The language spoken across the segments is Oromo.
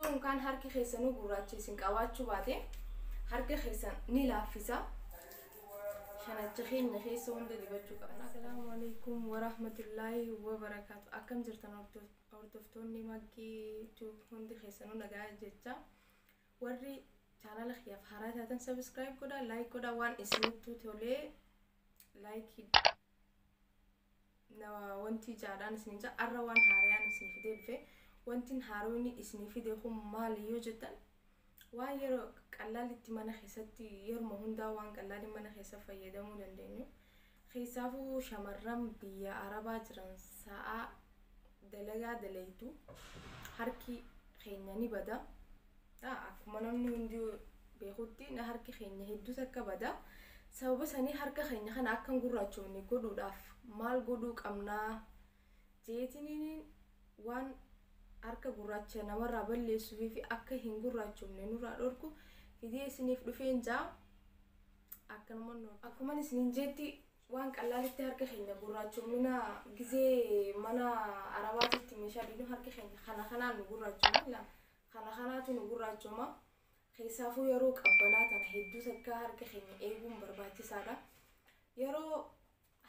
Osoo unkaan harki keessanuu gurraacha isin qabaachuu baate harka keessan ni laaffisa. Shanacha keenya keessa hunda dibachuu qabna. Assalaamu alaikum warahmatullaahi wabarakaatu. Akkam jirtan hordoftoonni Maggii Tube, hundi keessanuu nagaa jecha. Warri chaanala kiyyaaf haaraa taatan subscribe godhaa, like godhaa, waan isinitti tolee like nama wanti jaadhaan isin jaa. Arra waan haarayaan isin fidee dhufe. Wantin haaroonni isin fide kun maali yoo jettan, waan yeroo qallaalitti mana keessatti, yeruma hundaa waan qallaali mana keessa fayyadamuu dandeenyu. Keessaafuu shamarran biyya arabaa jiran sa'aa dalagaa dalaytu harki keenya ni bada. Akkuma namni hundi beekutti harki keenya hedduus akka bada. Sababa sanii harka keenya kana akka hin gurraachofne godhuudhaaf maal godhuu qabnaa jeetiniin, waan harka gurraacha namarraa balleessuu fi akka hin gurraachofne nurraa dhorku fidee isiniif dhufeen jaa. Akkanuma akkuma isiniin jeetti, waan qallaalitti harka keenya gurraachomina gizee mana arabaatitti meeshaa dhiinu harka keenya kana kanaan nu gurraachoma, kana kanaatu nu gurraachoma. Keessaafuu yeroo qabbanaa tana hedduu takka harka keenya eeguun barbaachisaadha. Yeroo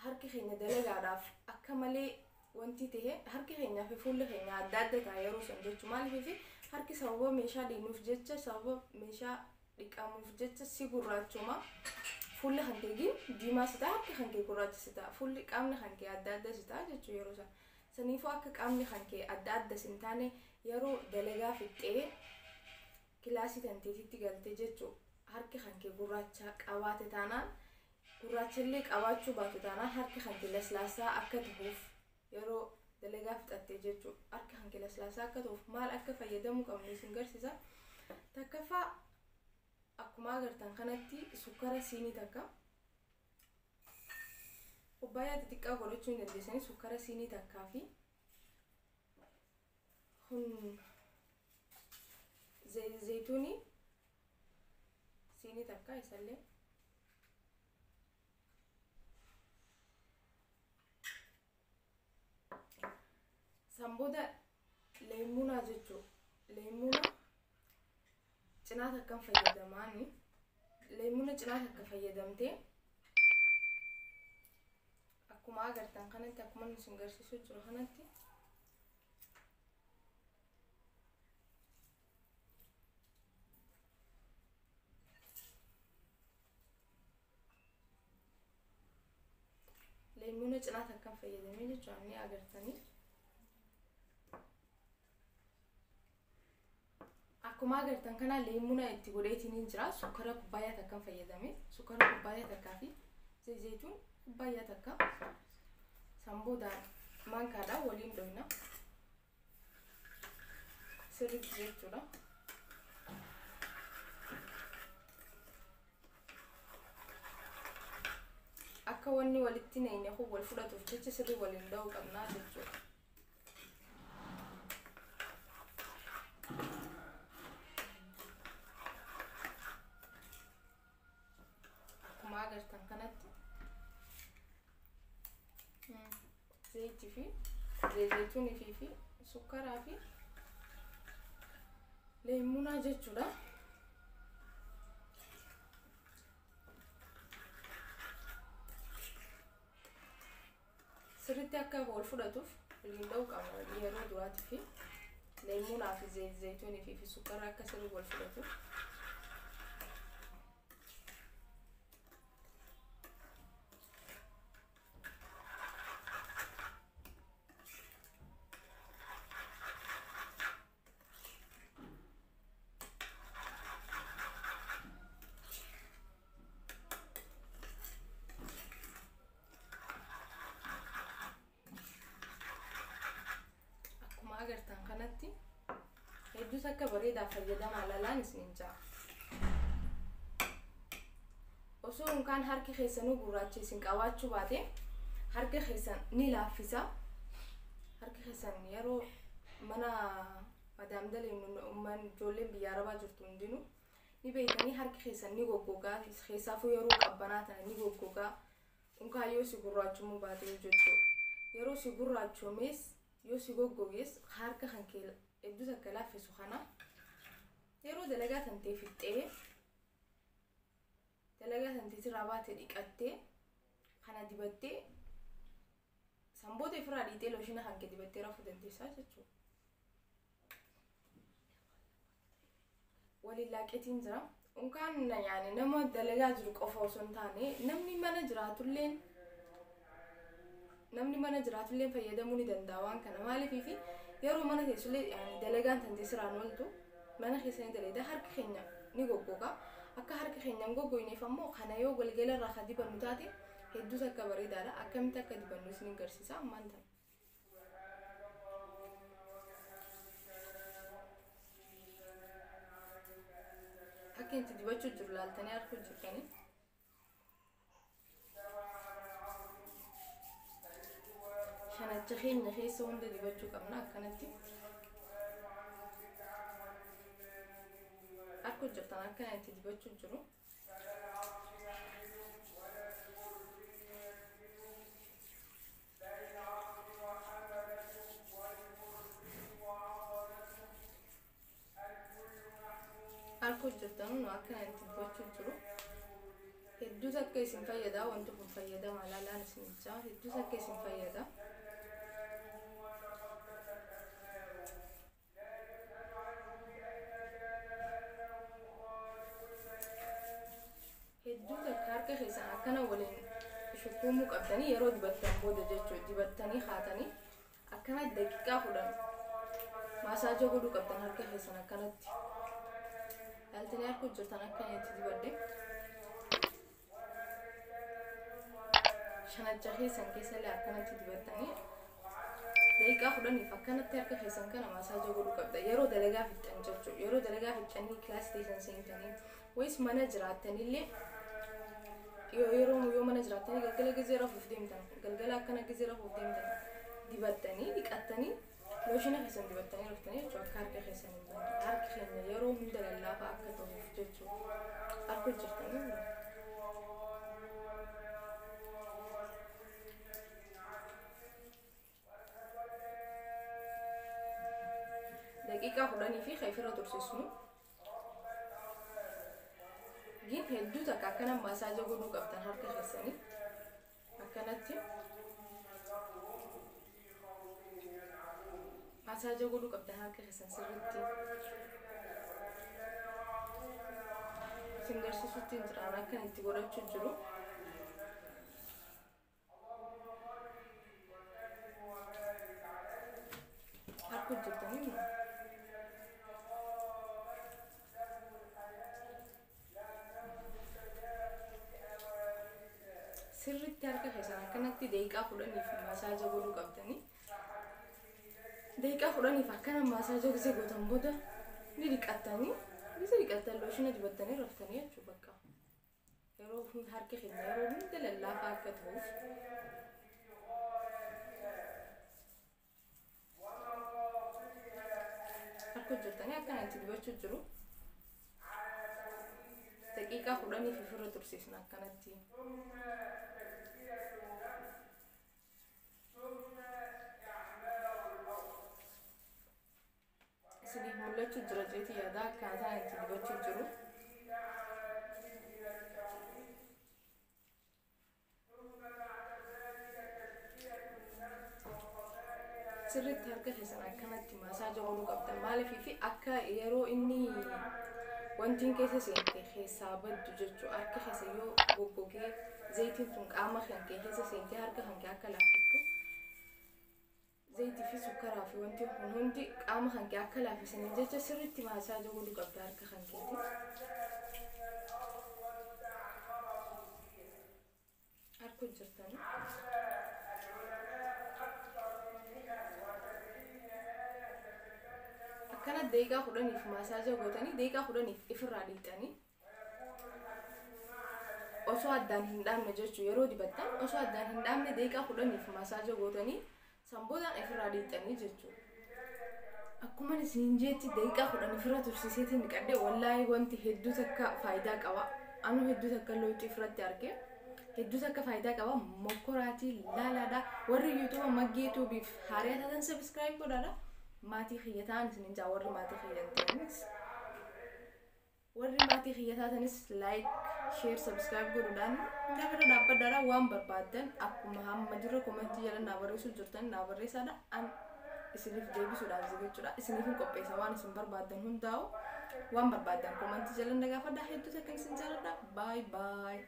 harki keenya dalagaadhaaf akka malee wanti ta'e, harki keenyaa fi fuulli keenya adda adda ta'a yeroo san jechuudha. Maaliif? Harki sababa meeshaa dhiinuuf jecha, sababa meeshaa dhiqamuuf jecha si gurraachoma. Fuulli kan kee diimaa si ta'a, harki kan kee gurraacha si ta'a, fuulli qaamni kan kee adda adda si ta'a jechuudha yeroo san. Saniifuu akka qaamni kan kee adda adda si hin taane, yeroo dalagaa fixxee kilaasii tanteetitti galtee jechuudha, harki kan kee gurraacha qabaate taanaan, gurraachallee qabaachuu baatu taanaan, harki kan kee laslaasaa akka ta'uuf, yeroo dalagaa fixattee jechuudha, harki kan kee laslaasaa akka ta'uuf maal akka fayyadamuu qabnu isin garsiisa. Takkaffaa, akkuma agartan kanatti sukkara siinii takka, kubbaayyaa xixiqqaa godhachuu hin dandeessanii, sukkara siinii takkaa fi kun zayituunii siinii takka isallee san booda leemunaa jechuu, leemuna cinaa takkan fayyadamaani. Leemuna cinaa takka fayyadamtee, akkuma agartan kanatti, akkuma isin garsiisuu jiru kanatti, leemuna cinaa takkan fayyadamee jechuudha, ni agartanii. Akkuma agartan kana leemuna itti godheetiin jira. Sukkara kubbaayyaa takkan fayyadame, sukkara kubbaayyaa takkaa fi zayituun kubbaayyaa takka. San boodaan maankaadhaan waliin dhoyna sirriitti jechuudha. Akka wanni walitti naqne kun wal fudhatuuf jecha sirrii waliin dha'uu qabnaa jechuudha. Akkuma agartan kanatti zayitii fi zayituunii fi sukkaraa fi leemunaa jechuudha. Sirriitti akka wal fudhatuuf waliin dha'uu qabna yeroo duraatii fi leemunaa fi zayituunii fi sukkaraa akka sirrii wal fudhatuuf. Akkuma agartan kanatti hedduus akka bareedaa fayyadamaa lalaan isiniin ja'a. Osoo unkaan harki keessanuu gurraacha isin qabaachuu baate harka keessan ni laaffisa. Harki keessan yeroo mana madaam daleen, umman ijoolleen biyya arabaa jirtu hundinuu ni beektanii, harki keessan ni goggogaa. Keessaafuu yeroo qabbanaa tana ni goggogaa. Unkaan yoo si gurraachumuu baate jechuudha. Yeroo si gurraachomees yoo si goggogees harka kan kee hedduu takka laaffisu kana. Yeroo dalagaa tantee fixxee dalagaa tantee sirraa baate dhiqattee kana dibattee sanboota ofirraa dhiitee looshina kan kee dibattee rafuu dandeessaa jechuudha. Waliin laaqetiin jira. Unkaan yaani nama dalagaa jiru qofa osoo hin taane namni mana jiraatulleen fayyadamuu ni danda'a waan kana. Maaliif fi yeroo mana teessullee dalagaan tantee sirraan ooltu mana keessanii dalagaa harka keenya ni goggoga. Akka harka keenya hin goggoyneef ammoo kana yoo galgala irraa ka dibannu taate hedduus akka bareedaadha. Akkamitti akka dibannu isin agarsiisa ammaan tana. Akka itti dibachuu jiru laaltanii arguu jirtanii. Shanacha keenya keessa hunda dibachuu qabna akkanatti. Arguu jirtan akkana itti dibachuu jiru. Arguu jirtan nu akkana itti dibachuu jiru. Hedduus akka isin fayyada wanti kun fayyadama laalaan isin jechaa hedduus akka isin fayyada. Hedduu takka harka keessan akkana waliin shukkuumuu qabdanii yeroo dibattan booda jechuudha. Dibattanii haatanii akkana daqiiqaa 10 maasaajoo godhuu qabdan harka keessan akkanatti. Laaltanii arguu jirtan akkana itti dibadde. Shanacha keessan keessallee akkanatti dibattanii daqiiqaa 10 akkanatti harka keessan kana maasaajoo godhuu qabda. Yeroo dalagaa fixxan jechuudha. Yeroo dalagaa fixxanii kilaasii teessan seentanii wayis mana jiraattanillee yeroo yoo mana jiraatanii galgala gizee rafuuf deemtan galgala akkana gizee rafuuf deemtan dibattanii dhiqattanii looshina keessan dibattanii raftanii jechuudha. Akka harka keessan hin banne harki keenya yeroo hunda lallaafaa akka ta'uuf jechuudha. Arguu jirtanii daqiiqaa 10 fi ofirra tursiisnu. Gin hedduu takka akkana maasaaja godhuu qabdan harka keessanii akkanatti maasaaja godhuu qabdan harka keessan sirriitti isin garsiisutti hin jiraan akkan itti godhachuu jiru. Harka hojjetanii sirriitti harka keessan akkanatti daqiiqaa 10 masaaja godhuu qabdanii. Daqiiqaa 10 akkana masaaja gisee gootan booda ni dhiqattanii gisee dhiqattan looshina dibattanii raftanii jechuu bakka. Yeroo harka keenya yeroo hunda lallaafaa akka ta'uuf. Harka hojjetanii akkana itti dibachuu jiru. Daqiiqaa 10 ofirra tursiisna akkanatti. Isiniif mul'achuu jira jeetii yaada akkaataa itti dibachuu jiru. Sirriitti harka keessan akkanatti masaaja godhuu qabdan. Maaliif fi akka yeroo inni wantiin keessa seente keessaa baddu jechuudha. Harka keessa yoo goggogee zayitiin tun qaama kan kee keessa seentee harka kan kee akka laaffiftu zayitii fi sukkaraa fi wanti kun hundi qaama kan kee akka laaffisaniif jecha sirriitti masaaja godhuu qabda harka kan keeti. Harka hojjettanii. Akkana daqiiqaa 10 masaaja gootanii daqiiqaa 10 ifirraa dhiqxanii osoo addaan hin dhaabne jechuu yeroo dibattan osoo addaan hin dhaabne daqiiqaa 10 masaaja gootanii sanboodaan ifirraa dhiqxanii jechuu. Akkuma isin jeetti daqiiqaa 10 ifirra tursiiseetiin dhiqadhe wallaahi wanti hedduu takka faayidaa qaba. Anu hedduu takka looxii ifirratti arge. Hedduu takka faayidaa qaba. Mokkoraatii laalaadha. Warri yuutuuba Maggee Tuubiif haaraa taatan subscribe godhaadha. Maatii kiyya ta'an isin jaa warri maatii kiyya hin ta'anis. Maatii kiyya taatanis like, share, subscribe godhuudhaan na bira dhaabbadhaadha. Waan barbaaddan akkuma hamma jiru komentii jala naa barreessuu jirtan naa barreessaadha. An isiniif deebisuudhaaf jechuudha. Isiniif hin qopheessa waan isin barbaaddan hundaa'u. Waan barbaaddan komentii jala na gaafadha. Hedduu takka isin jaaladha. Bye bye.